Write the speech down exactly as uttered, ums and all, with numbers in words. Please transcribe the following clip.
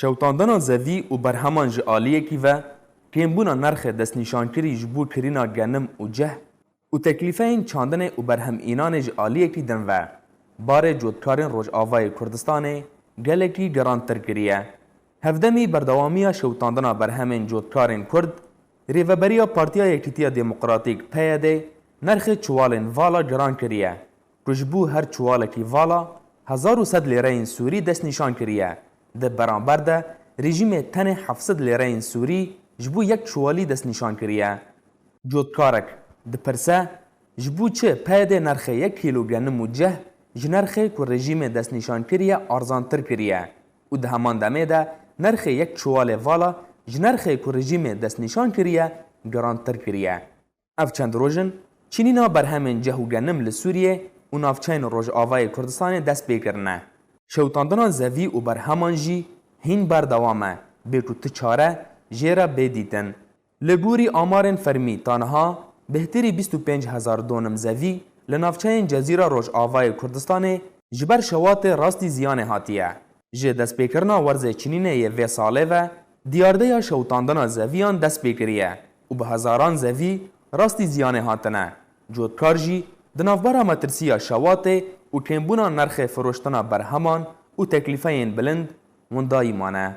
Şewtandina zevî û berheman ji aliyekî ve, kêmbûna nerxê destnîşankirî ji bo kirîna genim û ceh û teklîfeyên çandinê û berhemînanê ji aliyekî din ve, barê cotkarên Rojavayê Kurdistanê gelekî girantir kiriye. Hevdemî berdewamiya şewtandina berhemên cotkarên Kurd, rêveberiya Partiya Yekîtiya Demokratîk, P Y D, nerxê çiwalên vala giran kiriye, ku ji bo her çiwalekî vala hezar û sed lêreyên Sûrî destnîşan kiriye, di beramber de rejîmê tenê heft sed lêreyên Sûrî ji bo yek çiwalî destnîşan kiriye. Cotkarek dipirse, ji bo çi P Y D nerxê yek kîlo genim û ceh ji nerxê ku rejîmê destnîşan kiriye arzantir kiriye û di heman demê de nerxê yek çiwalê vala ji nerxê ku rejîmê destnîşan kiriye girantir kiriye. Ev çend roj in çinîna berhemên ceh û genim li Sûriyê û navçeyên Rojavayê Kurdistanê dest pê kirine. Şewtandina zevî û berheman jî hîn berdewam e, bê ku tu çare jê re bê dîtin. Li gorî amarên fermî, ta niha bêhtirî bîst û pênc hezar donim zevî li navçeyên Cezîra Rojavayê Kurdistanê ji ber şewatê rastî ziyanê hatiye. Ji destpêkirina werzê çinînê yê vê salê ve, diyardeya şewtandina zeviyan dest pê kiriye û bi hezaran zevî rastî ziyanê hatine. Cotkar jî di navbera metirsiya şewatê û kêmbûna nerxê firoştina berheman û teklîfeyên bilind windayî mane.